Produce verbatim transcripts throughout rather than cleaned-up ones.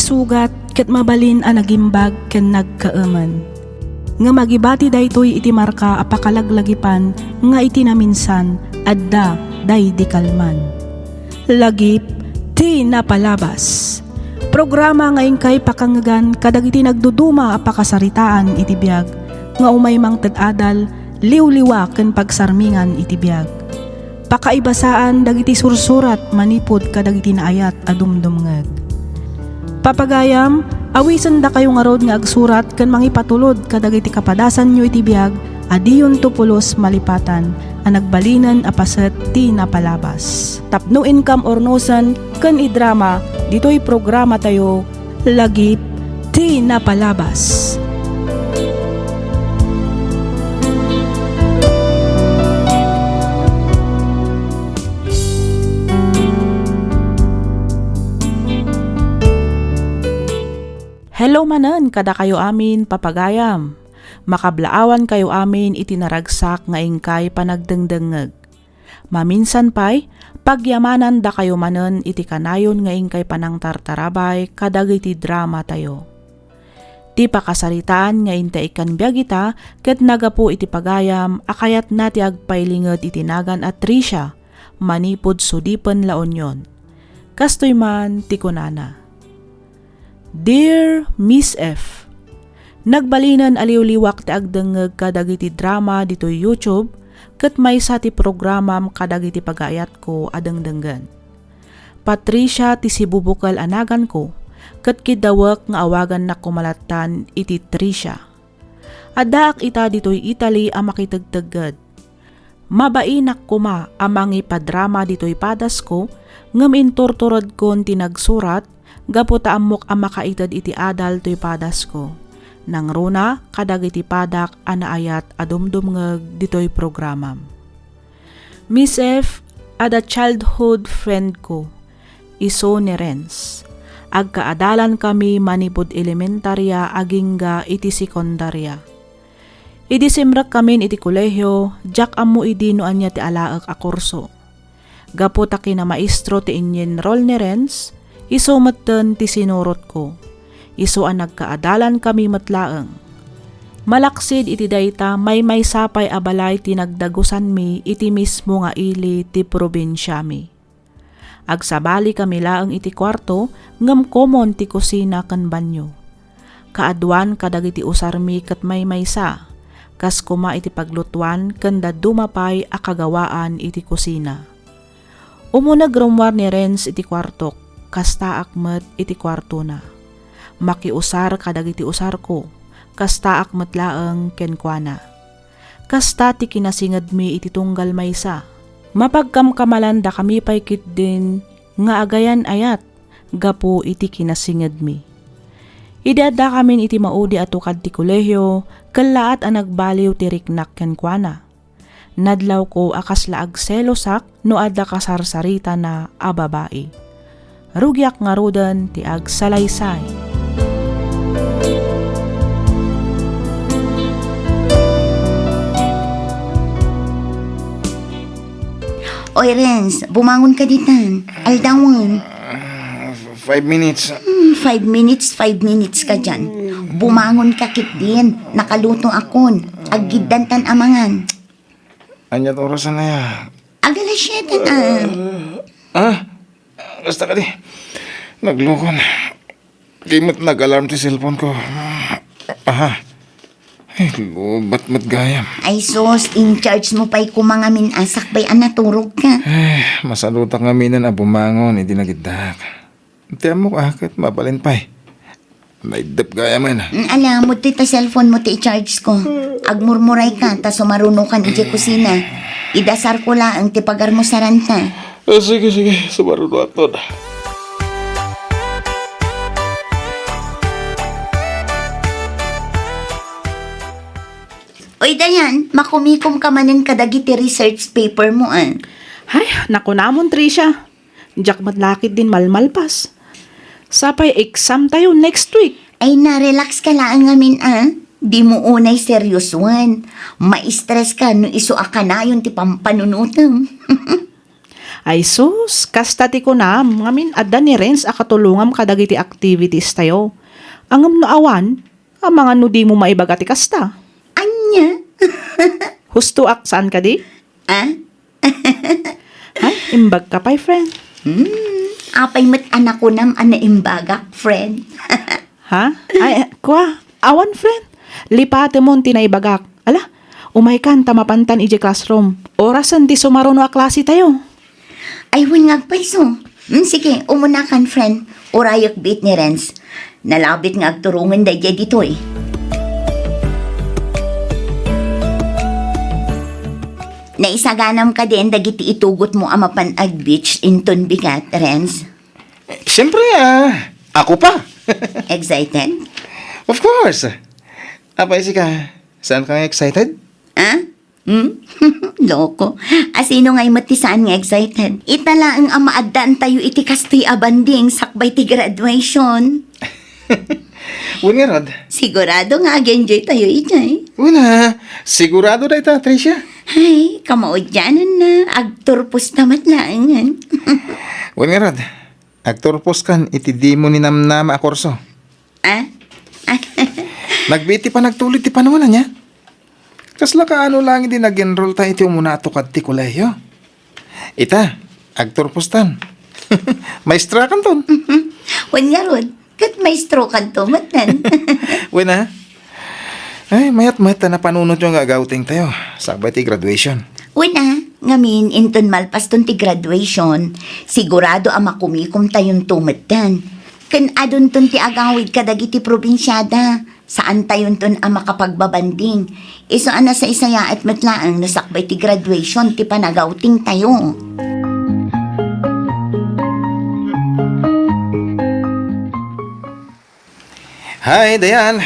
Sugat ket mabalin a nagimbag ken nagkaemen. Ngem agibati daytoy iti marka a pakalaglagipan nga iti naminsan adda daydi kalman. Lagip ti napalabas. Programa nga inkay pakangngegan kadagiti nagduduma a pakasaritaan iti biag nga umay mangted adal, liwliwa ken pagsarmingan iti biag. Pakaibasaan dagiti sursurat manipud kadagiti naayat a dumdumngeg. Papagayam, awisendakayo ngarud nga agsurat ken mangipatulod kadagiti kapadasanyo iti biag a diyonto pulos malipatan a nagbalinen a paset ti napalabas. Tapno inkam urnosen ken idrama ditoy programatayo, Lagip ti Napalabas. Hello manen kadakayo amin, papagayam. Makablaawankayo amin iti naragsak nga inkay panagdengdengngeg. Maminsan pay, pagyamanandakayo manen iti kanayon nga inkay panangtartarabay kadagiti dramatayo. Ti pakasaritaan nga inta ikkan biag ita ket nagapu iti pagayam a kayatna ti agpailinged iti nagan a Tricia manipud sudipen La Union. Kastoy man ti kunana, "Dear Miss F, nagbalinen a liwliwak ti agdengngeg kadagiti drama ditoy YouTube ket maysa ti programam kadagiti pagaayatko a dengdenggen. Patricia ti sibubukel a naganko, ket kiddawek nga awagannak koma lattan iti Tricia. Addaak ita ditoy Italy a makitegtegged. Mabainak koma a mangipadrama ditoy padasko, ngem inturturedkon ti nagsurat gapu ta ammok a makaited iti adal toy padasko. Nangruna kadagiti padak a naayat a dumdumngeg ditoy programam." Miss F, adda childhood friend ko, isu ni Renz. Agkaadalankami manipud elementaria agingga iti sekundaria. Idi simrekkamin iti kolehio, diak ammo idi no ania ti alaek a kurso. Gapu ta kinamaestro ti inyenrol ni Renz, isu metten ti sinurotko. Isu a nagkaadalankami met laeng. Malaksid iti dayta, maymaysa pay a balay ti nagdagusanmi iti mismo nga ili ti probinsiami. Agsabalikami laeng iti kuarto, ngem komon ti kusina ken banio. Kaaduan kadagiti usarmi ket maymaysa, kas koma iti paglutuan ken dadduma pay a kagawaan iti kusina. Umuneg rummuar ni Renz iti kuartok, kastaak met iti kuartona. Makiusar kadagiti usarko, kastaak met laeng kenkuana. Kasta ti kinasingedmi iti tunggal maysa. Mapagkamkamalandakami pay ketdin nga agayan-ayat gapu iti kinasingedmi. Idi addakamin iti maudi a tukad ti kolehio, kellaat a nagbaliw ti riknak kenkuana. Nadlawko a kasla agselosak no adda kasarsaritana a babai. Rugiak ngaruden ti agsalaysay. Oy, Renz, bumangon ka ditan. Aldawen. Ah, f-, five minutes. Hmm, five minutes, five minutes ka dyan. Bumangon ka ketdin. Nakaluto akon. Aggiddantan a mangan. Ania ti orasen aya? Agala siete na. Ah? Kasta kadi. Naglukon. Di met nag-alarm ti cellphone ko. Aha. Ay, lubat met gayam. Ay sus, in charge mo pay koma ngamin a sakbay a naturog ka. Ay, masalutak ngaminen a bumangon idi nagiddak. Ti ammok a ket mabalin pay. Naiddep gayam. Mm, ala, mudtoy ta cellphone mo ti i-charge ko. Agmurmuray ka, ta sumaruno kan idiay kusina. Idasar ko laeng ti pagarmusaran ta. Eh, sige, sige, sumaruno aton. Oy, Dayan, makumikom ka manen kadagiti research paper mo, ah. Hay, nakunamon, Tricia. Diak met la ketdin malmalpas. Sapay exam tayo next week. Ay na, relax ka laeng ngamin, ah. Dimo unay seryosoen. Ma-stress ka no isu a kanayon ti pampanunotem. Ay sus, kasta ti kunam, ngamin adda ni Renz a katulongam kadagiti activities tayo. Ngem no awan, amangan no dimo maibaga ti kasta. Ania? Husto ak, saan kadi? Ah? Ay, imbag ka pay, friend. Hmm, apay met a nakunam a naimbagak, friend? Ha? Ay, kua, awan, friend. Lipatemon ti naibagak. Ala, umaykan ta mapantan idiay classroom. Orasen ti sumaruno a klase tayo. Ay, wen nga agpayso. Hmm, sige, umunakan, friend. Urayek biit ni Renz. Nalabit nga agturongen daydiay ditoy. Naisaganam kadin dagiti itugotmo a mapan ag-beach inton bigat, Renz? Siyempre, ah, ako pa. Excited? Of course. Apay sika, saan ka nga excited? Ah? Hmm? Loko. Asino ngay met ti saan nga excited? Ita laeng a maaddaantayo iti kastoy a banding sakbay ti graduation. Wen ngarud. Sigurado nga ag-enjoy tayo idiay. Wen a, sigurado dayta, Tricia. Ay, kamaudiananna. Agturposta met laengen. Wen ngarud, agturposkan iti dimo ninamnama a kurso. Ah? Nagbiit ti panagtulid ti panunana, ania? Kasla kaano laeng idi nag-enroll ta iti umuna a tukad ti kolehiyo? Ita, agturpostan. Maestra kanton. Wen ngarud, ket maestro kanto metten. Wen a? Ay, mayat met ta napanunotyo nga agawting tayo. Sakbay ti graduation. Wen a, ngamin inton malpaston ti graduation, sigurado a makumikom tayonto metten. Ken adunton ti agawid kadagiti probinsiada. Saantayonton a makapagbabanding. Isu a nasaysayaat met laeng no sakbay ti graduation ti panagawtingtayo. Hi, Dayan.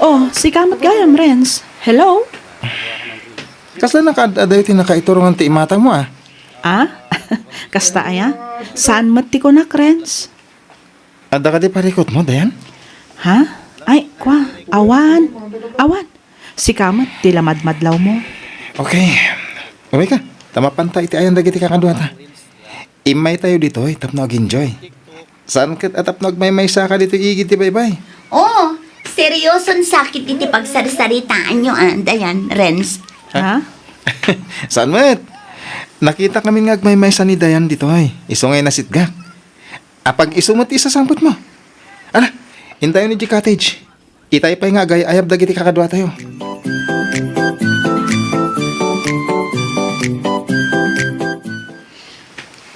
Oh, sika met gayam, Renz. Hello? Kasla nakaad-adayo ti nakaiturongan ti imatangmo, a? Ah? Kasta aya? Saan met ti kunak, Renz? Adda kadi parikutmo, Dayan? Ha? Ay, kua, awan. Awan. Sika met ti lamadmadlawmo. Okay. Umayka, ta mapanta iti ayan dagiti kakaduata. Immaytayo ditoy tapno ag-enjoy. Saan ket a tapno agmaymaysaka ditoy igid ti baybay? Oh, serioson sakit iti pagsarsaritaanyo, a, Dayan, Renz. Ha? Saan met? Nakitak ngamin nga agmaymaysa ni Dayan ditoy. Isu nga inasitgak. Apag-isu met ti sasangpetmo. Ala, intayon idiay cottage. Itay pay nga agay-ayab dagiti kakaduatayo.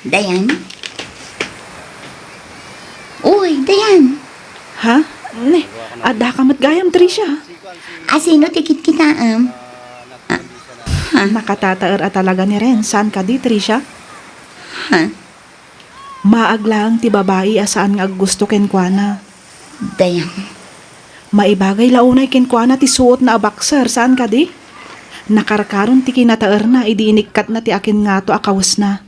Dayan? Uy, Dayan! Ha? Ne, adda ka met gayam, Tricia? Asino ti kitkitaem? Ah, ha? Nakatataer a talaga ni Renz. Saan kadi, Tricia? Ha? Maag laeng ti babai a saan nga aggusto kenkuana. Dayang. Maibagay la unay kenkuana ti suotna a boxer, saan kadi? Nakarkaron ti kinataerna idi inikkatna ti akin ngato a kawesna.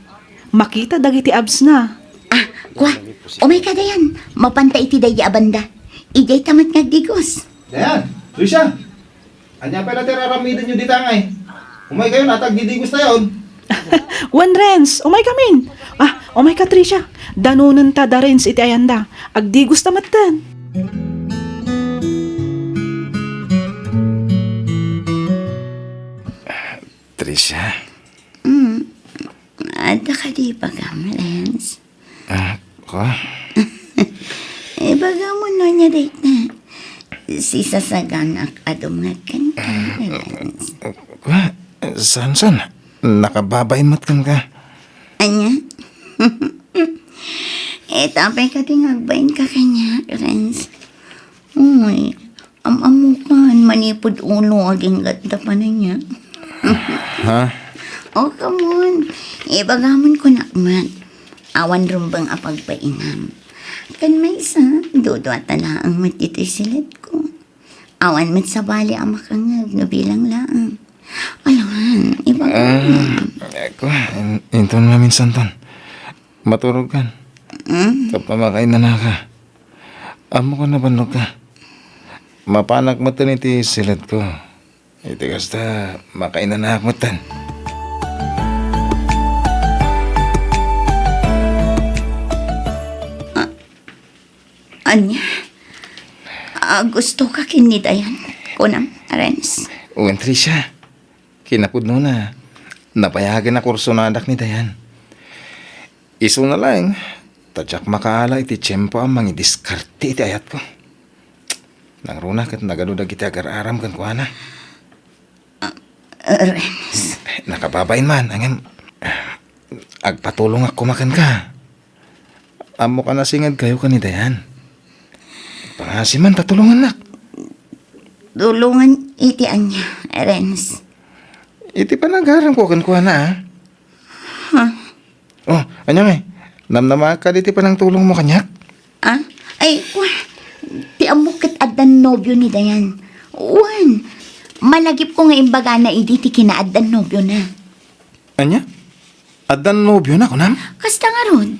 Makita dagiti absna. Ah, kua, umayka, Dayan. Mapanta iti daydi a banda. Idiay ta met nga agdigos. Dayan, Luisa, ania pay la ti ar-aramidenyo dita ngay? Umaykayon, ta agdidigos tayon. Wen, Renz, umaykamin. Ah, umayka, Tricia. Danonenta da Renz iti ayanda. Agdigos ta metten. Tricia. Mm. Adda kadi ibagam, Renz? Ah, ko? Ibagam no ania dayta. Sisasaganak a dumngeg kenka, Renz. Ko? Saan, saan? Nakababain met kenka. Ania? Ita pay kadi nga agbainka kaniak, Renz. Uy, am-ammokan, manipud ulo, aginggatta pay ania. Ha? Oh, come on. Ibagamon kunak met. Awan rumbeng a pagbainam. Ken maysa, duduata laeng met ditoy siledko. Awan met sabali a makangngeg no bilang laeng. Alangan, ibagamon. Ah, ko, in-, inton maminsanton. Maturogkan. Mm. Tapno makainanaka. Ammok a nabannogka. Mapanak metten iti siledko. Iti kasta, makainanaak metten. Ania? Agustoka ken ni Dayan, kunam, Renz? Wen, Tricia. Kinapudnona, napayagen a kursonadak ni Dayan. Isuna laeng, ta diak makaala iti tiempo a mangidiskarte iti ayatko. Nangruna ket nagadu dagiti agar-aram kenkuana. Ah, Renz. Nakababain man, ngem agpatulongak koma kenka. Ammok a nasingadkayo ken ni Dayan. Pangngaasim man ta tulongannak. Tulongan iti ania, Renz? Iti panagaramko kenkuana, a. Ha? Oh, ania ngay? Namnamaak kadi ti panangtulongmo kaniak? Ah? Ay, kua, ti ammok ket addan nobio ni Dayan. Wen, malagipko nga imbagana idi ti kinaaddan nobiona. Ania? Addan nobiona, kunam? Kasta ngarud.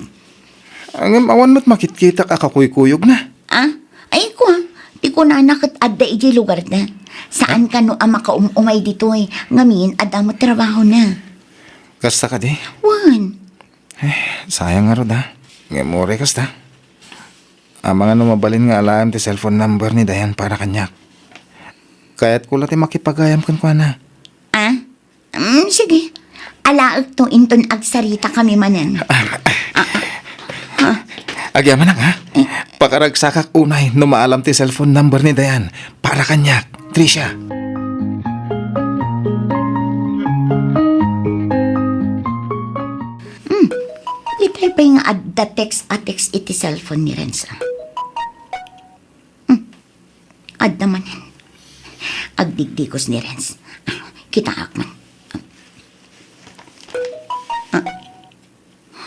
Ngem awan met makitkitak a kakuykuyogna. Ah? Ay, kua, ti kunana ket adda idiay lugarda. Saan kano a makaum-umay ditoy, ngamin adda met trabahona. Kasta kadi? Wen. Eh, sayang ngarud, a. Ngem uray kasta. Amangan no mabalin nga alaem ti cellphone number ni Dayan para kaniak. Kayatko la ti makipagayam kenkuana. Ah? Mm, sige. Alaekto inton agsaritakami manen. Ah, ah. Ah. Agyamanak, ha? Eh. Pakaragsakak unay no maalam ti cellphone number ni Dayan para kaniak, Tricia. Hmm. Itay pay nga adda text a text iti cellphone ni Renz, a. Hmm. Adda manen. Agdigdigos ni Renz. Kitaak man. Ah.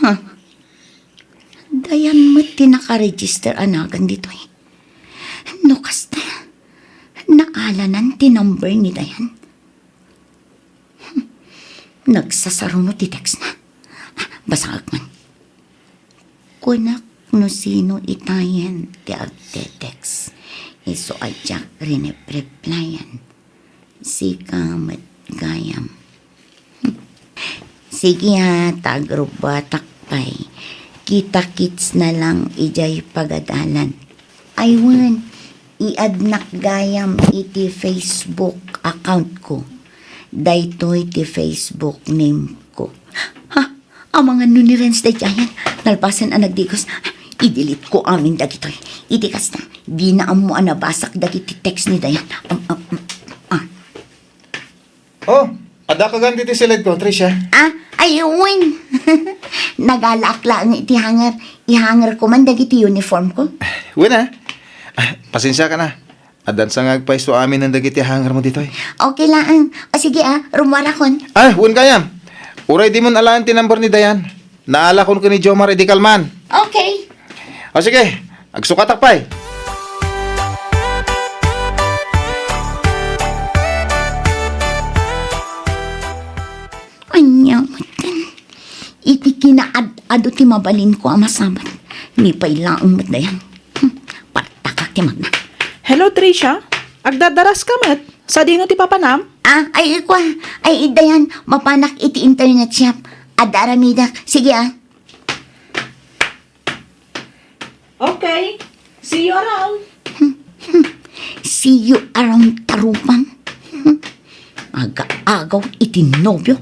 Huh. Dayan met ti nakaregister a nagan ditoy. No kasta, naalanan ti number ni Dayan. Hmm. Nagsasaruno ti textna. Basaek man. Kunak no sino itayen ti agte-text. Isu a diak rinep-replyan. Sika met gayam. Sige a, ta agrubbuatak pay. Kita-kits na lang idiay pagadalan. Ay wen, i-addnak gayam iti Facebook account ko. Daytoy ti Facebook name ko. Ha? Amangan no ni Renz daydiayen, nalpasen a nagdigos. I-delete ko amin dagitoy. Iti kasta, dina ammo a nabasak dagiti text ni Dayan. Am, am, am, ah. Oh, adda ka gayam ditoy siledko, Tricia? Ah, ay, wen. Nagalaak laeng iti hanger. Ihanger ko man dagiti uniform ko. Wen, a. Ah, pasensiakan a. Addan sa nga agpayso amin dagiti hangermo ditoy. Okay laeng. O sige, a, rummuarakon. Ah, wen gayam. Uray dimon alaen ti number ni Dayan. Naalakon ken ni Jomar idi kalman. Okay. O sige, agsukatak pay. Ania metten. Iti kinaad-ado ti mabalinko a masabat. Ni pay laeng met Dayan. Hmm, partakak ti magna. Hello, Tricia. Agdadaraska met? Sadino ti papanam? Ah, ay, kua. Ay, Dayan, mapanak iti internet shop. Adda aramidek. Sige, a. Okay. See you around. See you around, tarupang. Aga-agaw iti nobio.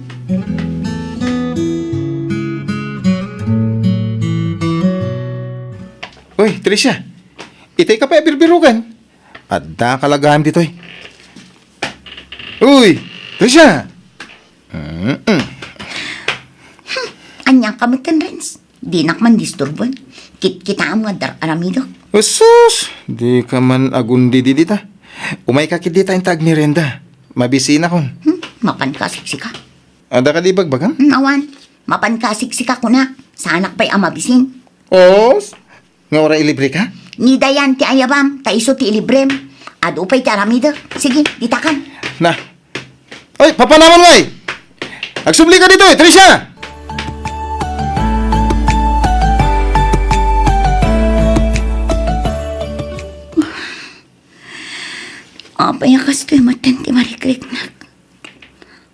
Uy, Tricia. Itay ka pay a birbirogan. Adda ka la gayam ditoy. Uy, Tricia. Mm-mm. Hmm, ania ka metten, Renz? Dinak man disturboen. Kitkitaem nga adda aramidek. Sus! Di ka man agundi dita. Umay ka ket dita inta agmerienda. Mabisinakon. Hmm, mapan ka siksika. Adda kadi ibagbagam? Hmm, awan. Mapan ka siksika kunak. Saanak pay a mabisin. Os? Nga uray ilibre ka? Ni Dayan ti ayabam, ta isu ti ilibrem. Adu pay ti aramidek. Sige, ditakan. Na. Oy, papanamon ngay! Agsubli ka ditoy, Tricia! Apay a kastoy metten ti marikriknak?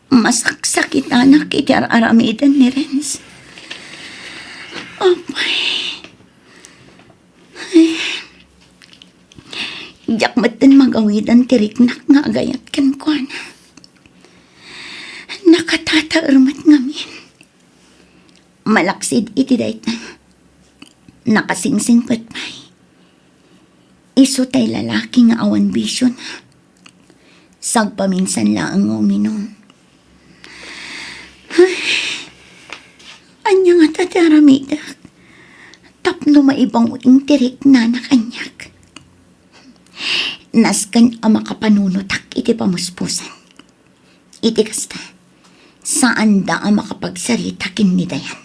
Masaksakitanak iti ar-aramiden ni Renz. Apay. Ay. Diak metten magawidan ti riknak nga agayat kenkuana. Nakatataer met ngamin. Malaksid iti dayta, nakasingsingpet pay. Isu tay lalaki nga awan bisiona. Sagpaminsan laeng nga uminum. Ay, ania ngata ti aramidek tapno maibaw-ing ti riknana kaniak? Nasken a makapanunotak iti pamuspusan. Iti kasta, saanda a makapagsarita ken ni Dayan.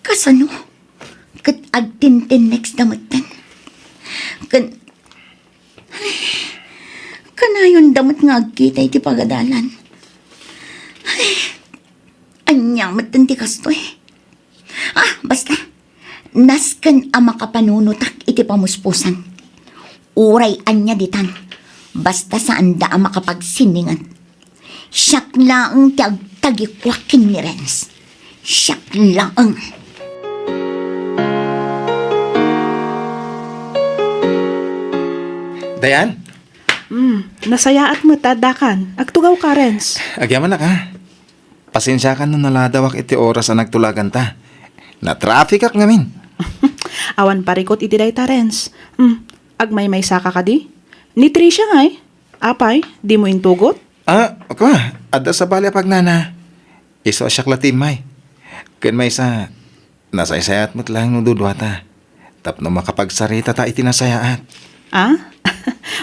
Kasano? Ket agtintinnekda metten. Ken, ay, kanayonda met nga agkita iti pagadalan. Ay, ania metten ti kastoy? Ah, basta. Nasken a makapanunotak iti pamuspusan. Uray ania ditan, basta saanda a makapagsiningan. Siak laeng ti agtagikuak ken ni Renz. Siak laeng. Dayan? Hmm, nasayaat met ta addakan. Agtugawka, Renz. Agyamanak, ha? Pasensiakan no naladawak iti oras a nagtulaganta. Natrafikak ngamin. Awan parikut iti dayta, Renz. Hmm, agmaymaysaka kadi? Ni Tricia ngay? Apay, dimo intugot? Ah, kua, adda sabali a pagnana. Isu a siak la ti immay. Ken maysa, nasaysayaat met laeng no duduata. Tapno makapagsaritata iti nasayaat. Ah?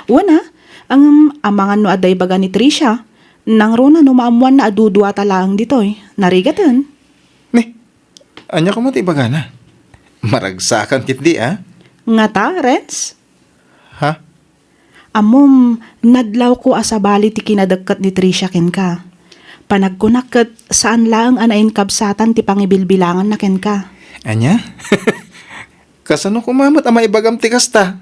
Wen a, ngem amangan no adda ibaga ni Tricia, nangruna no maammoanna a duduata laeng ditoy. Narigaten. Ni, ania koma ti ibagana? Maragsakan ketdi, a? Ngata, Renz? Ha? Ammom, nadlawko a sabali ti kinadekket ni Tricia kenka. Panagkunak ket saan laeng a nainkabsatan ti pangibilbilanganna kenka. Ania? Kasano koma met a maibagam ti kasta?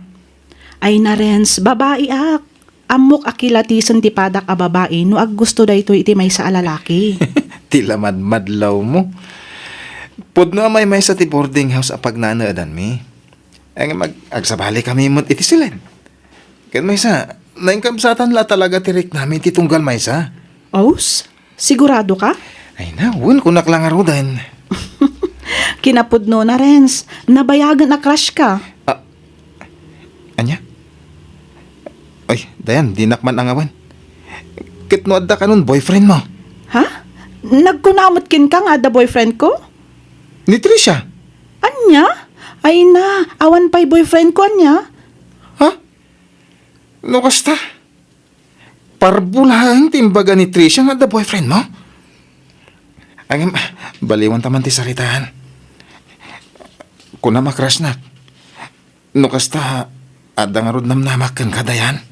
Ay na, Renz, babaiak. Ammok a kilatisen ti padak a babai no aggusto daytoy iti maysa a lalaki. Ti lamadmadlawmo. Pudno a maymaysa ti boarding house a pagnaedanmi. Ngem ag-, agsabali kami met iti silen. Ken maysa, nainkabsatan la talaga ti riknami iti tunggal maysa. Aus? Sigurado ka? Ay na, wen, kunak la ngaruden. Kinapudno na, Renz. Nabayagen a crush ka. Ah, ania? Ay, Dayan, dinak man angawan. Ket no adda kanon boyfriend mo? Ha? Nagkuna met kenka nga adda boyfriend ko? Ni Tricia? Ania? Ay na, awan pay boyfriend ko, ania? Ha? No kasta? Parbulaen ti imbaga ni Tricia nga adda boyfriend mo? Ngem, baliwanta man ti saritaan. Kunam a crushnak. No kasta, adda ngarud namnamak kenka, Dayan?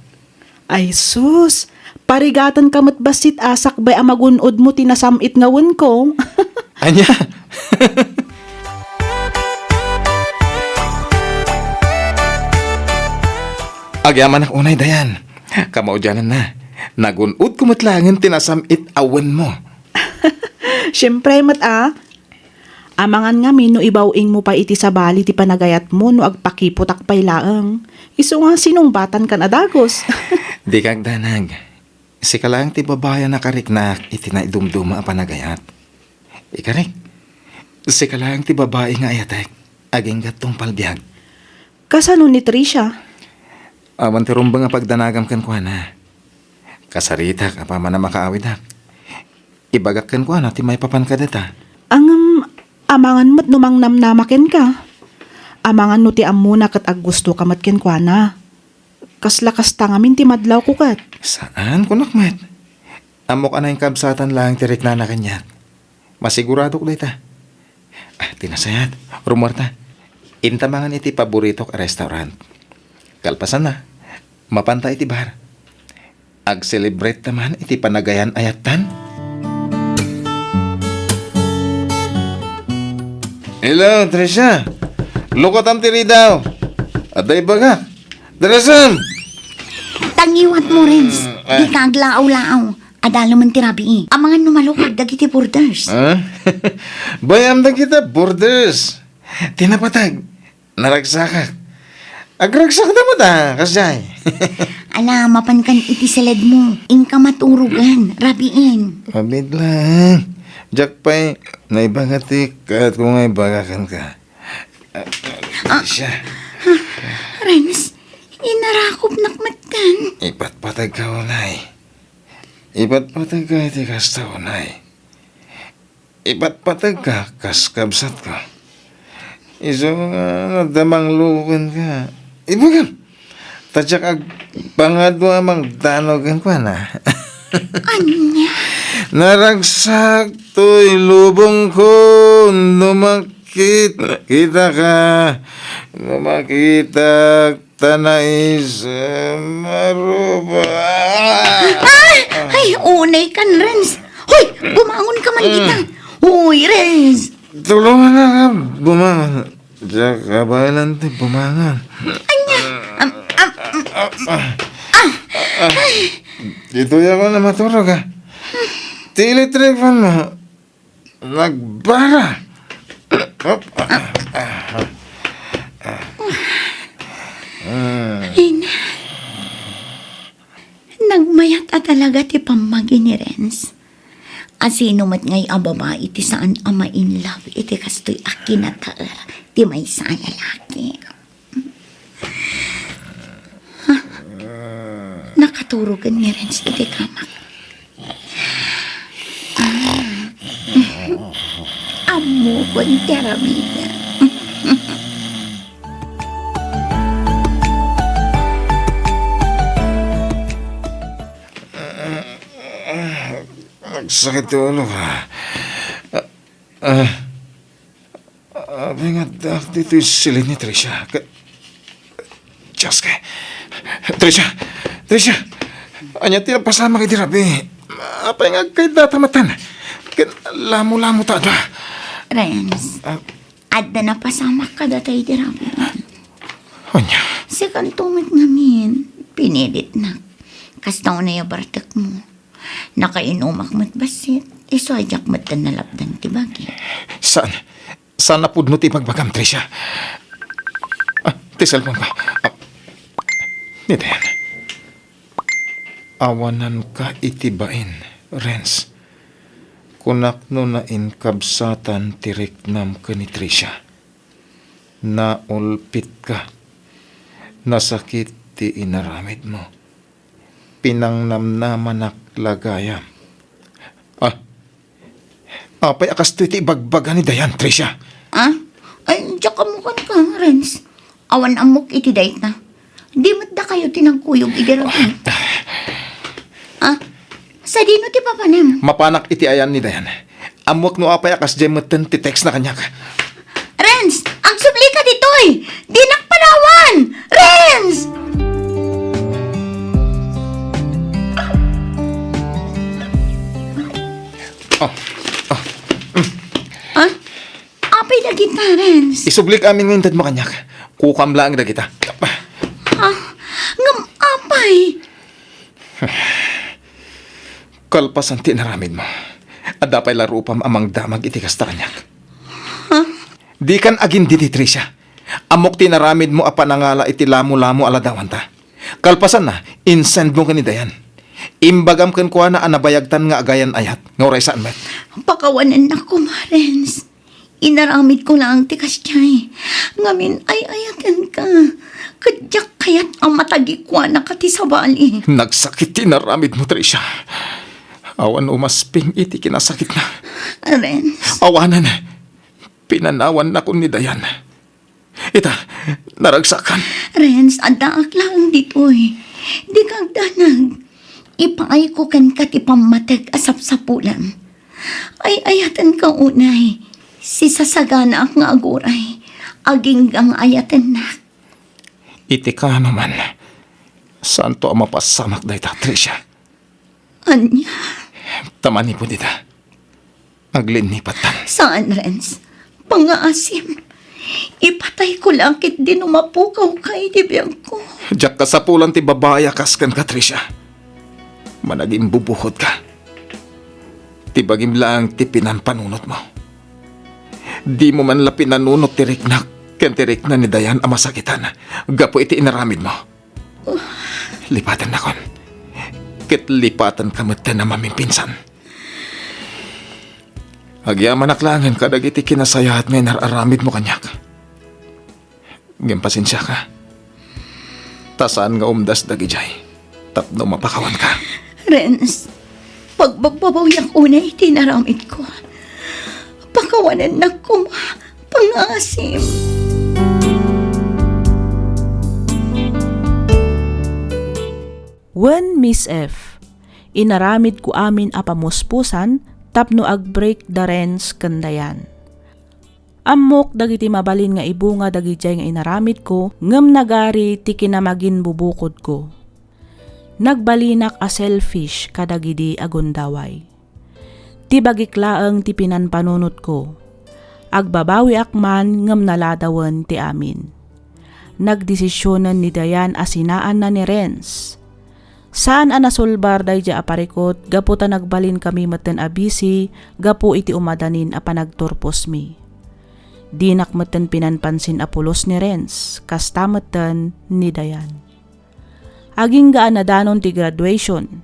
Ay sus, parigatenka met bassit a sakbay a magun-odmo ti nasam-it nga wenko. Ania? Agyamanak unay, Dayan. Kamaudiananna, nagun-odko met laengen ti nasam-it a wenmo. Siempre met a. Amangan ngamin no ibaw-ingmo pay iti sabali ti panagayatmo no agpakiputak pay laeng. Isu nga sinungbatankan a dagus. Dika agdanag. Sika laeng ti babai a nakariknak iti naidumduma a panagayat. Ikarik, sika laeng ti babai nga ayatek, agingga tungpal biag. Kasano ni Tricia? Awan ti rumbeng a pagdanagam kenkuana. Kasaritak apaman a makaawidak. Ibagak kenkuana ti maipapan kadata. Ngem, amangan met no mangnamnama kenka. Amangan no ti ammona ket aggustoka met kenkuana. Kasla kasta ngamin ti madlawko ket. Saan, kunak met. Ammok a nainkabsatan laeng ti riknana kaniak. Masiguradok dayta. Ah, ti nasayaat, rummuarta. Inta mangan iti paboritok a restaurant. Kalpasanna, mapanta iti bar. Ag-celebrate ta man iti panagayan-ayattan. Hello, Tricia. Lukatam ti ridaw. Adda ibagak. Darasan! Tangiwat mo, Renz. Mm, ah. Dika aglaaw-laaw. Adalemen ti rabii. Amangan no malukag dagiti borders. Ah? Bay-am dagita borders. Ti napateg, naragsakak. Agragsakda met a, kasdiay. Ala, mapankan iti saledmo. Inka maturogan. Rabiin. Abit lang. Diak pay naibaga ti kayatko nga ibaga kenka. Ah, ah, siya. Renz, inarakopnak metten. Ipatpateg ka unay. Ipatpateg ka iti kasta unay. Ipatpateg ka kas kabsatko. Isu nga adda mangluko kenka. Ibagam. Ta diak agpangadu a mangdanaw kenkuana. Ania? Naragsak toy lubongko no makit-, kita ka. No makitak ta naisem a ruba. Ay! Ay, unay kan, Renz. Hoy, bumangon ka man kita. Hoy, Renz. Tulungan na nga bumangon. Diak kabaelan ti bumangon. Ania? Am, am, am, ah. Ditoy ako na maturog, ah. Ti electric fan mo. Nagbara. Ay, na. Nagmayat a talaga ti pammagi ni Renz. Asino met ngay a babai ti saan a ma-in love iti kastoy a kinataer ti maysa a lalaki? Ha? Nakaturogen ni Renz iti kamak. Ah. Ammokon ti aramidem. Nagsakit ti ulo ka. Ah, ah, apay nga addaak ditoy silin ni Tricia. Ka-, Diyos ka. Tricia! Tricia! Ania ti napasamak iti rabii? Apay nga agkayat data matan? Ken lamo-lamo ta ada. Renz, ah, adda napasamak kadata iti rabii. Ania? Sikanto met ngamin, pinilitnak. Kasta unay a bartekmo. Nakainumak met bassit, isu a diak metten nalapdan ti bagi. Saan? Saan a pudno ti ibagbagam, Tricia? Ah, ti cellphone ko. Ah, ni Dayan. Awananka iti bain, Renz. Kunak no nainkabsatan ti riknam ken ni Tricia. Naulpitka. Nasakit ti inaramidmo. Pinangnamnamanak la gayam. Ah, apay a kastoy ti ibagbaga ni Dayan, Tricia? Ah? Ay, diak ammo kenka, Renz. Awan ammok iti dayta. Di met dakayo ti nagkuyog idi rabii. Ah? Sadino ti papanam? Mapanak iti ayan ni Dayan. Ammoak no apay a kasdiay metten ti text na kaniak. Renz! Agsublika ditoy! Dinak panawan! Renz! Oh, oh. Ah? Apay dagita, Renz? Isublik amin nga intedmo kaniak. Kukam laeng dagita. Ah, ngem apay? Kalpasan ti inaramidmo, adda pay la rupam a mangdamag iti kasta kaniak. Ha? Dikan agindidi, Tricia. Ammok ti inaramidmo a panangala iti lamo-lamo a ladawanta. Kalpasanna, insendmo ken ni Dayan. Imbagam kenkuana a nabayagtan nga agayan-ayat, nga uray saan met. Pakawanennak koma, Renz. Inaramidko laeng ti kasdiay. Ngamin ay-ayatenka. Ket diak kayat a matagikuanaka ti sabali. Nagsakit ti inaramidmo, Tricia. Awan umasping iti kinasakitna. Renz. Awanen. Pinanawannakon ni Dayan. Ita, naragsakan. Renz, addaak laeng ditoy. Dika agdanag. Ipaayko kenka ti pammateg a sapsapulam. Ay-ayatenka unay. Sisasaganaak nga aguray. Agingga nga ayatennak. Iti kaano man, saanto a mapasamak dayta, Tricia. Ania? Ta manipud ita, aglinnipattan. Saan, Renz. Pangngaasim. Ipatayko la ketdi no mapukawka iti biagko. Diak kasapulan ti babai a kas kenka, Tricia. Managimbubuhodka. Ti bagim laeng ti pinampanunotmo. Dimo man la pinanunot ti riknak ken ti rikna ni Dayan a masakitan gapu iti inaramidmo. Lipatennakon, ket lipatenka metten a mamimpinsan. Agyamanak laengen kadagiti kinasayaat nga inar-aramidmo kaniak. Ngem pasensiaka, ta saan nga umdas dagidiay tapno mapakawanka. Renz, pagbabbabawiak unay ti inaramidko. Pakawanennak koma, pangasim. Wen Miss F, inaramidko amin a pamuspusan tapno ag-break da Renz ken Dayan. Ammok dagiti mabalin nga ibunga dagidiay nga inaramidko, ngem nagari ti kinamaginbubukodko. Nagbalinak a selfish kadagidi a gundaway. Ti bagik laeng ti pinanpanunotko. Agbabawiak man ngem naladawen ti amin. Nagdesisionen ni Dayan a sinaanna ni Renz. Saan a nasulbar daydiay a parikut gapu ta nagbalinkami metten a busy gapu iti umadanin a panagturposmi. Dinak metten pinanpansin a pulos ni Renz, kasta metten ni Dayan. Agingga a nadanon ti graduation.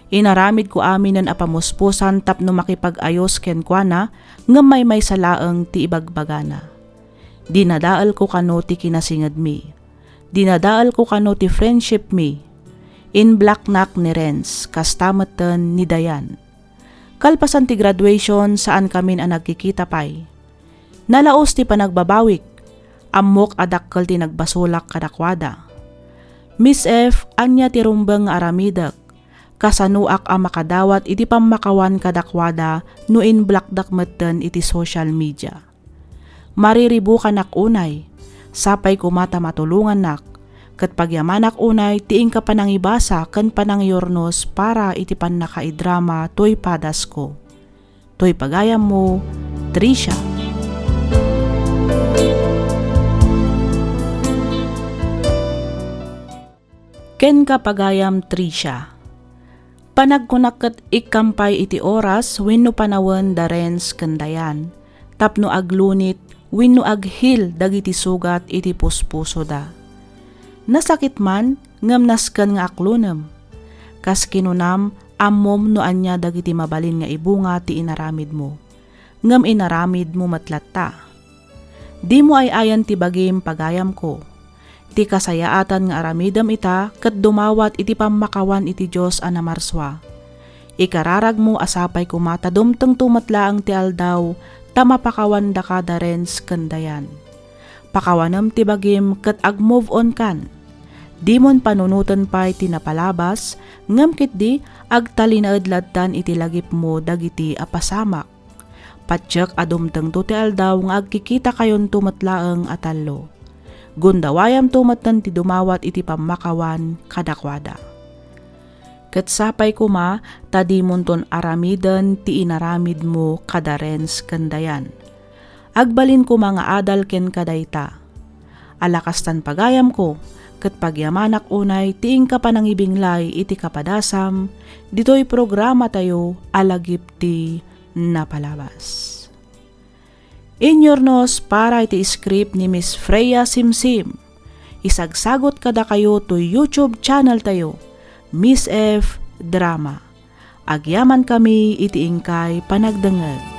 Inaramidko aminen a pamuspusan tapno makipag-ayos kenkuana, ngem maymaysa laeng ti ibagbagana. Dinadaelko kano ti kinasingedmi. Dinadaelko kano ti friendshipmi. Inblocknak ni Renz, kasta metten ni Dayan. Kalpasan ti graduation, saankamin a nagkikita pay. Nalaos ti panagbabawik. Ammok a dakkel ti nagbasolak kadakuada. Miss F, ania ti rumbeng nga aramidek? Kasanoak a makadawat iti pammakawan kadakuada no inblockdak metten iti social media? Mariribukanak unay. Sapay koma ta matulongannak, ket pagyamanak unay ti inka panangibasa ken panangyurnos para iti pannakaidrama toy padasko. Toy pagayammo, Tricia. Kenka pagayam, Tricia. Panagkunak ket ikkam pay iti oras wenno panawen da Renz ken Dayan tapno aglunit wenno aghil dagiti sugat iti puspusoda. Nasakit man ngem nasken nga aklunem. Kas kinunam, ammom no ania dagiti mabalin nga ibunga ti inaramidmo. Ngem inaramidmo met latta. Dimo ay-ayan ti bagim, pagayamko. Ti kasayaatan nga aramidem ita ket dumawat iti pammakawan iti Dios a namarsua. Ikararagmo a sapay koma ta dumtengto met laeng ti aldaw ta mapakawandaka da Renz ken Dayan. Pakawanem ti bagim ket ag-move on kan. Dimon panunoten pay ti napalabas, ngem ketdi agtalinaed lattan iti lagipmo dagiti a pasamak. Patiek a dumtengto ti aldaw nga agkikitakayonto met laeng a tallo. Gundawayamto metten ti dumawat iti pammakawan kadakuada. Ket sapay koma ta dimonton aramiden ti inaramidmo kada Renz ken Dayan. Agbalin koma nga adal kenka dayta. Ala kastan pagayamko, ket pagyamanak unay ti inka panangibinglay iti kapadasam ditoy programatayo a Lagip ti Napalabas. Inyurnos para iti script ni Miss Freya Simsim. Isagsagot kadakayo toy YouTube channel tayo, Miss F Drama. Agyamankami iti inkay panagdengngeg.